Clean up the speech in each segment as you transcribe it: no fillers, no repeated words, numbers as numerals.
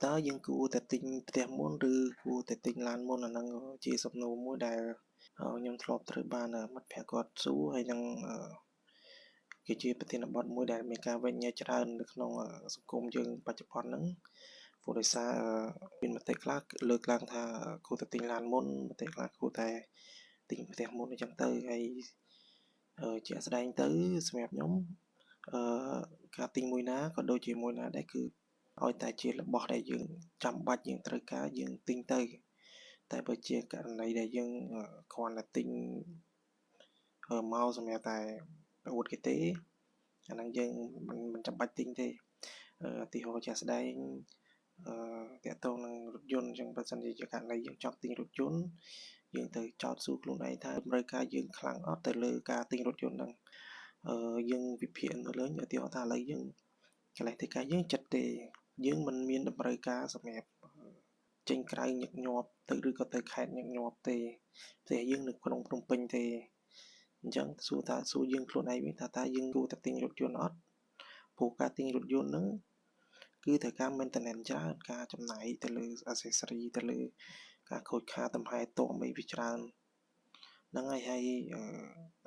តើយើងគួរតែទិញផ្ទះមុនឬគួរតែទិញឡានមុនអាហ្នឹងជាសំណួរមួយដែលខ្ញុំធ្លាប់ត្រូវបានមិត្តភក្តិគាត់សួរហើយនឹងគឺជាប្រធានបទមួយដែលមានការវែកញែកច្រើននៅក្នុងសង្គមយើងបច្ចុប្បន្នហ្នឹងព្រោះដោយសារមានមតិខ្លះលើកឡើងថាគួរតែទិញឡានមុនមតិខ្លះគួរតែទិញផ្ទះមុនអញ្ចឹងទៅហើយជាក់ស្ដែងទៅសម្រាប់ខ្ញុំអឺការទិញមួយណាក៏ដូចជាមួយណាដែរគឺឲ្យតែជារបស់ដែលយើងចាំបាច់យើងត្រូវការយើងទិញទៅតែបើជាករណីដែលយើងគ្រាន់តែទិញមកសម្រាប់តែប្រអួតគេទេអាហ្នឹងយើងមិនចាំបាច់ទិញទេឧទាហរណ៍ជាក់ស្ដែងអឺតាក់ទងនឹងរថយន្តអញ្ចឹងបើសិនជាករណីយើងចង់ទិញរថយន្តយើងទៅចោទសួរខ្លួនឯងថាតម្រូវការយើងខ្លាំងអត់ទៅលើការទិញរថយន្តហ្នឹងអឺយើងវិភាគនៅលើឧទាហរណ៍ថាឥឡូវយើងកន្លែងធ្វើការយើងចិត្តទេយើងមិនមានតម្រូវការសម្រាប់ចេញក្រៅញឹកញាប់ទៅឬក៏ទៅខេត្តញឹកញាប់ទេផ្ទះយើងនៅក្នុងភ្នំពេញទេអញ្ចឹងសួរថាសួរយើងខ្លួនឯងវិញថាតើយើងគួរតែទិញរថយន្តអត់ព្រោះការទិញរថយន្តហ្នឹងគឺត្រូវការ maintenance ច្រើនការចំណាយទៅលើ accessory ទៅលើការខូចខាតតំហែទាំអីវាច្រើនហ្នឹងហើយហើយ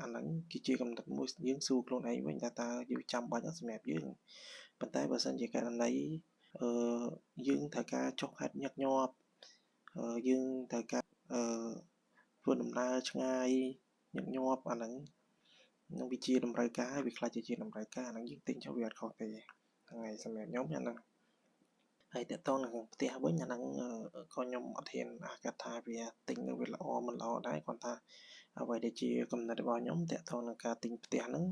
អាហ្នឹងគឺជាកំណត់មួយយើងសួរខ្លួនឯងវិញថាតើយើងចាំបាច់អត់សម្រាប់យើងប៉ុន្តែបើសិនជាករណីអឺយើងត្រូវការចុះខេត្តញឹកញាប់យើងត្រូវការអឺធ្វើដំណើរឆ្ងាយញឹកញាប់អាហ្នឹងនឹងវាជាតម្រូវការវាខ្លះជាតម្រូវការអាហ្នឹងយើងទិញចុះវាអត់ខុសទេហ្នឹងហើយសម្រាប់ខ្ញុំអាហ្នឹងហើយតកតងនឹងផ្ទះវិញអាហ្នឹងក៏ខ្ញុំអត់ហ៊ានអាកាថាវាទិញនៅវាល្អមិនល្អដែរគ្រាន់ថាអ្វីដែលជាកំណត់របស់ខ្ញុំតកតងនឹងការទិញផ្ទះហ្នឹង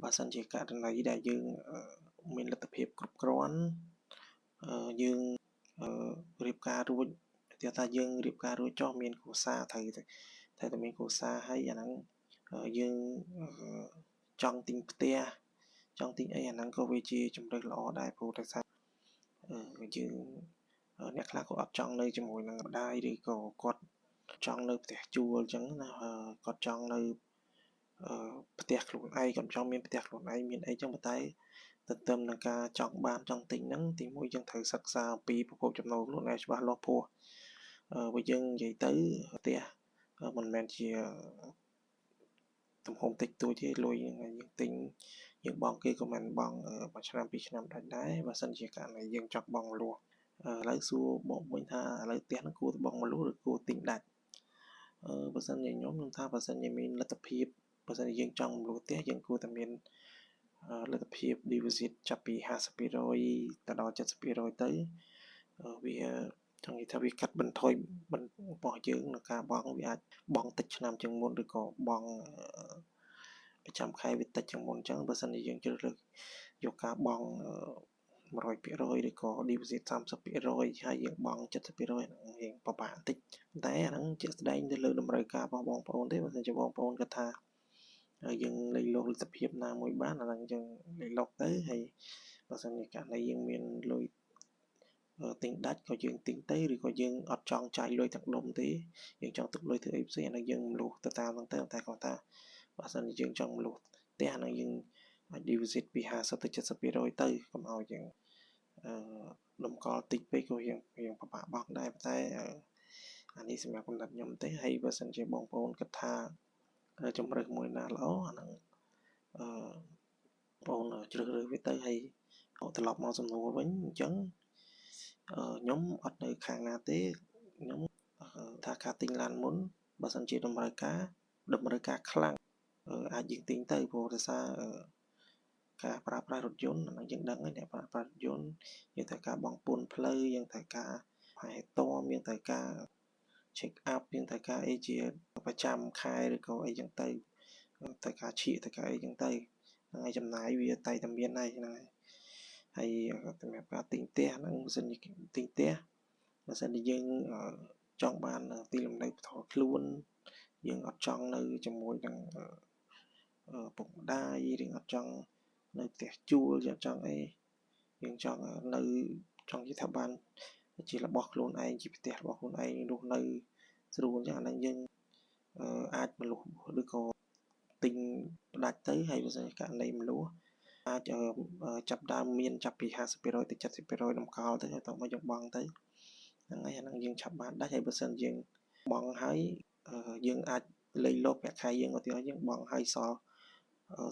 បើសិនជាករណីដែលយើងមានលទ្ធភាពគ្រប់គ្រាន់យើងរៀបការរួចគេថាយើងរៀបការរួចចុះមានគ្រួសារត្រូវត្រូវតែមានគ្រួសារហើយអាហ្នឹងយើងចង់ទិញផ្ទះចង់ទិញអីអាហ្នឹងក៏វាជាជម្រើសល្អដែរព្រោះដោយសារយើងអ្នកខ្លះក៏អត់ចង់នៅជាមួយនឹងម្ដាយឬក៏គាត់ចង់នៅផ្ទះជួលអញ្ចឹងណាគាត់ចង់នៅផ្ទះខ្លួនឯងគាត់ចង់មានផ្ទះខ្លួនឯងមានអីចឹងប៉ុន្តែទន្ទឹមនឹងការចង់បានចង់ទិញហ្នឹងទីមួយយើងត្រូវសិក្សាអំពីប្រភពចំណូលខ្លួនឯងច្បាស់លាស់ព្រោះបើយើងនិយាយទៅផ្ទះមិនមែនជាទំហំតិចតួចទេលុយយើងទិញយើងបង់គេក៏មិនបង់មួយឆ្នាំពីរឆ្នាំដាច់ដែរបើសិនជាករណីយើងចង់បង់លួសឥឡូវសួរបកវិញថាឥឡូវផ្ទះហ្នឹងគួរតែបង់មកលួសឬគួរទិញដាច់អឺបើសិនជាខ្ញុំខ្ញុំថាបើសិនជាមានលទ្ធភាពបើសិនជាយើងចង់មលួសផ្ទះយើងគួរតែមានលទ្ធភាព deposit ចាប់ពី50%ទៅដល់70%ទៅវាចង់និយាយថាវាកាត់បន្ថយរបស់យើងនៅការបង់វាអាចបង់តិចឆ្នាំជាងមុនឬក៏បង់ប្រចាំខែវាតិចជាងមុនអញ្ចឹងបើសិនជាយើងជ្រើសរើសយកការបង់100%ឬក៏ deposit 30%ហើយយើងបង់70%ហ្នឹងរៀងពិបាកបន្តិចតែអាហ្នឹងជាក់ស្ដែងទៅលើតម្រូវការរបស់បងប្អូនទេបើសិនជាបងប្អូនគិតថាយើងលៃលកលទ្ធភាពណាមួយបានអាហ្នឹងយើងលៃលកទៅហើយបើសិនជាករណីយើងមានលុយទិញដាច់ក៏យើងទិញទៅឬក៏យើងអត់ចង់ចាយលុយទាំងដុំទេយើងចង់ទុកលុយធ្វើអីផ្សេងអាហ្នឹងយើងមលុះទៅតាមហ្នឹងទៅតែគាត់ថាបើសិនជាយើងចង់មលុះផ្ទះអាហ្នឹងយើងអាច deposit ពី50ទៅ70%ទៅកុំឲ្យយើងអឺតម្កល់តិចពេកក៏យើងយើងពិបាកបង់ដែរតែអានេះសម្រាប់កំណត់ខ្ញុំទេហើយបើសិនជាបងប្អូនគិតថាជំរើសមួយណាល្អអាហ្នឹងអឺបងជ្រើសរើសវាទៅហើយត្រឡប់មកសំណួរវិញអញ្ចឹងខ្ញុំអត់នៅខាងណាទេខ្ញុំថាការទិញឡានមុនបើសិនជាតម្រូវការតម្រូវការខ្លាំងអាចយើងទិញទៅព្រោះដោយសារការប្រើប្រាស់រថយន្តអាហ្នឹងយើងដឹងហើយអ្នកប្រើប្រាស់រថយន្តយើងត្រូវការបង់ពន្ធផ្លូវយើងត្រូវការហែទាំយើងត្រូវការ check up យើងត្រូវការអីជាប្រចាំខែឬក៏អីចឹងទៅត្រូវការឈៀកត្រូវការអីចឹងទៅហ្នឹងហើយចំណាយវាតែតែមានហើយហ្នឹងហើយហើយសម្រាប់ការទិញផ្ទះហ្នឹងបើសិនជាទិញផ្ទះបើសិនជាយើងចង់បានទីលំនៅផ្ទាល់ខ្លួនយើងអត់ចង់នៅជាមួយនឹងពុកម្ដាយយើងអត់ចង់នៅផ្ទះជួលយើងចង់អីយើងចង់នៅចង់និយាយថាបានជារបស់ខ្លួនឯងជាផ្ទះរបស់ខ្លួនឯងរស់នៅស្រួលអញ្ចឹងអាហ្នឹងយើងអាចមលុះឬក៏ទិញផ្ដាច់ទៅហើយបើសិនជាករណីមលុះ អាចចាប់ដើមមានចាប់ពី50%ទៅ70%តម្កល់ទៅហើយតមកយើងបង់ទៅហ្នឹងហើយអាហ្នឹងយើងឆាប់បានដាច់ហើយបើសិនយើងបង់ហើយយើងអាចលេងលោកប្រាក់ខែយើងឧទាហរណ៍យើងបង់ហើយសល់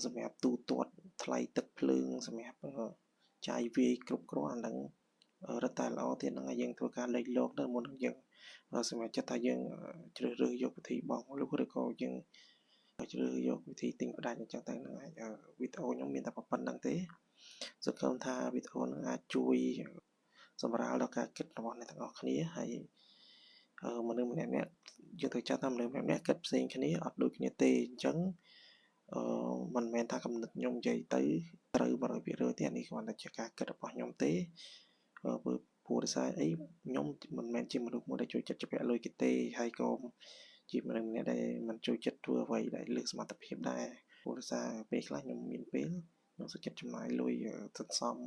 សម្រាប់ទូទាត់ថ្លៃទឹកភ្លើងសម្រាប់ចាយវាយគ្រប់គ្រាន់អាហ្នឹងរឹតតែល្អទៀតហ្នឹងហើយយើងធ្វើការលេខលោកទៅមុននឹងយើងសម្រាប់ចិត្តថាយើងជ្រើសរើសយកវិធីបង់លុះឬក៏យើងជ្រើសយកវិធីទិញផ្ដាច់អញ្ចឹងទៅហ្នឹងហើយវីដេអូខ្ញុំមានតែប៉ុណ្្នឹងទេសង្ឃឹមថាវីដេអូហ្នឹងអាចជួយសម្រាលដល់ការគិតរបស់អ្នកទាំងអស់គ្នាហើយមនុស្សម្នាក់ៗយើងត្រូវចាត់ថាមនុស្សម្នាក់ៗគិតផ្សេងគ្នាអត់ដូចគ្នាទេអញ្ចឹងអឺមិនមែនថាកំណត់ខ្ញុំនិយាយទៅត្រូវ100%ទេអានេះគ្រាន់តែជាការគិតរបស់ខ្ញុំទេព្រោះដោយសារអីខ្ញុំមិនមែនជាមនុស្សមួយដែលចូលចិត្តជំពាក់លុយគេទេហើយក៏ជាមនុស្សម្នាក់ដែលមិនចូលចិត្តធ្វើអ្វីដែលលើសសមត្ថភាពដែរព្រោះដោយសារពេលខ្លះខ្ញុំមានពេលខ្ញុំសុខចិត្តចំណាយលុយសន្សំ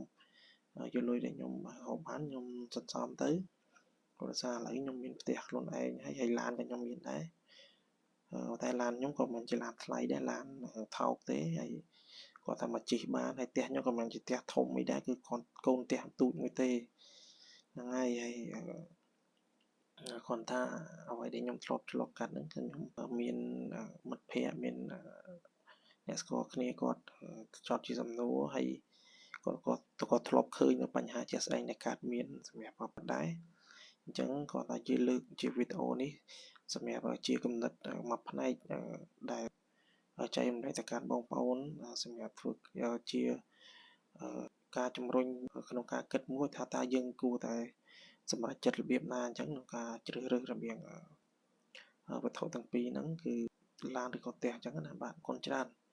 យកលុយដែលខ្ញុំរកបានខ្ញុំសន្សំទៅព្រោះដោយសារឥឡូវខ្ញុំមានផ្ទះខ្លួនឯងហើយហើយឡានក៏ខ្ញុំមានដែរតែឡានខ្ញុំក៏មិនជាឡានថ្លៃដែរឡានថោកទេហើយគាត់ថាមកជិះបានហើយផ្ទះខ្ញុំក៏មិនជាផ្ទះធំអីដែរគឺគាត់កូនផ្ទះទូចមួយទេហ្នឹងហើយហើយគ្រាន់ថាអ្វីដែលខ្ញុំធ្លាប់ឆ្លងកាត់ហ្នឹងគឺខ្ញុំមានមិត្តភ័ក្តិមានអ្នកស្គាល់គ្នាគាត់ចត់ជាសំណួរហើយគាត់គាត់គាត់ធ្លាប់ឃើញនៅបញ្ហាជាក់ស្ដែងដែលកើតមានសម្រាប់គាត់ដែរអញ្ចឹងគាត់ថាជាលើកជាវីដេអូនេះសម្រាប់ជាគំនិតមួយផ្នែកដែលចែករំលែកទៅកាន់បងប្អូនសម្រាប់ធ្វើជាការជំរុញក្នុងការគិតមួយថាតើយើងគួរតែសម្រេចចិត្តរបៀបណាអញ្ចឹងក្នុងការជ្រើសរើសរវាងវត្ថុទាំងពីរហ្នឹងគឺឡានឬក៏ផ្ទះអញ្ចឹងណាបាទអរគុណច្រើន។